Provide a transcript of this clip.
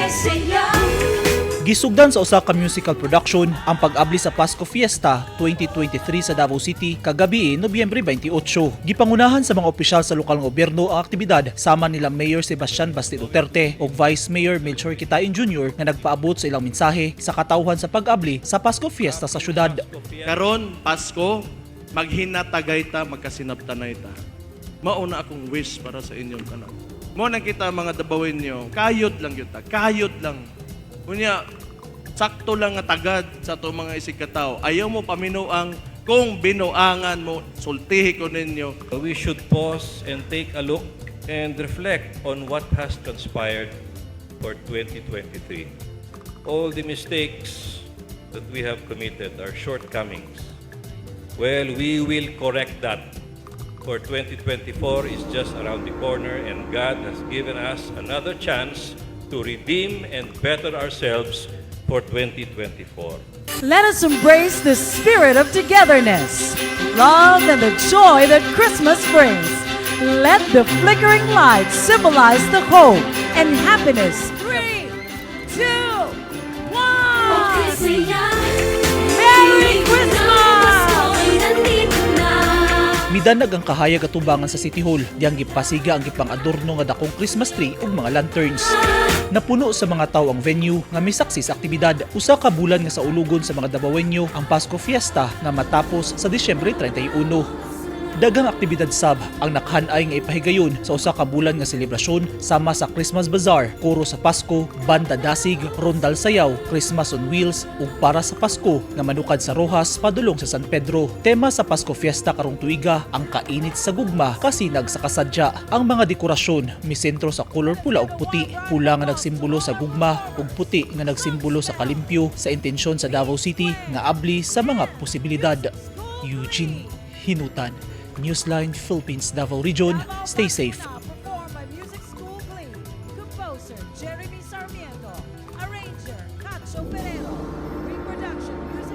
Kay saya. Gisugdan sa usa ka musical production ang pag-abli sa Pasko Fiesta 2023 sa Davao City kagabi, Nobyembre 28. Gipangunahan sa mga opisyal sa lokal nga gobyerno ang aktibidad sama nila Mayor Sebastian Basti Duterte ug Vice Mayor Melchor Quitain Jr. nga nagpaabot sa ilang mensahe sa katawhan sa pag-abli sa Pasko Fiesta sa syudad. Karon Pasko, maghinatagay ta, magkasinabtanay ta. Mao na akong wish para sa inyong tanan. Mao nang kita mga Dabawenyo, kayod lang gyud ta, kayod lang. Unya, sakto lang nga tagad sa ato mga isig katawo. Ayaw mo paminuang kung binuangan mo, sultihi ko ninyo. We should pause and take a look and reflect on what has transpired for 2023. All the mistakes that we have committed, our shortcomings. Well, we will correct that. For 2024 is just around the corner, and God has given us another chance to redeem and better ourselves for 2024. Let us embrace the spirit of togetherness, love, and the joy that Christmas brings. Let the flickering lights symbolize the hope and happiness. Three, two, Oh, kay one. Saya. Merry Feeling ko na Christmas! Pasko ay nandito na. Midanag ang kahayag atubangan sa City Hall, diyang gipasiga ang gipang-adorno nga dakong Christmas tree ug mga lanterns. Napuno sa mga tawo ang venue nga misaksi sa aktibidad. Usa ka bulan nga saulugon sa mga Dabawenyo ang Pasko Fiesta nga matapos sa Disyembre 31. Daghang aktibidad sab ang nakhan-ay nga ipahigayon sa usa ka bulan nga selebrasyon sama sa Christmas Bazaar, Koro sa Pasko, Banda Dasig, Rondal Sayaw, Christmas on Wheels ug Para sa Pasko nga manukad sa Roxas padulong sa San Pedro. Tema sa Pasko Fiesta karong tuiga ang kainit sa gugma kasinag sa kasadya. Ang mga dekorasyon misentro sa kolor pula ug puti. Pula nga nagsimbolo sa gugma ug puti nga nagsimbolo sa kalimpyo sa intensyon sa Davao City nga abli sa mga posibilidad. Eugene Hinutan, Newsline Philippines, Davao Region. Stay safe. Performed by Music School Glee. Composer Jeremy Sarmiento. Arranger Cacho Ferrero. Reproduction Music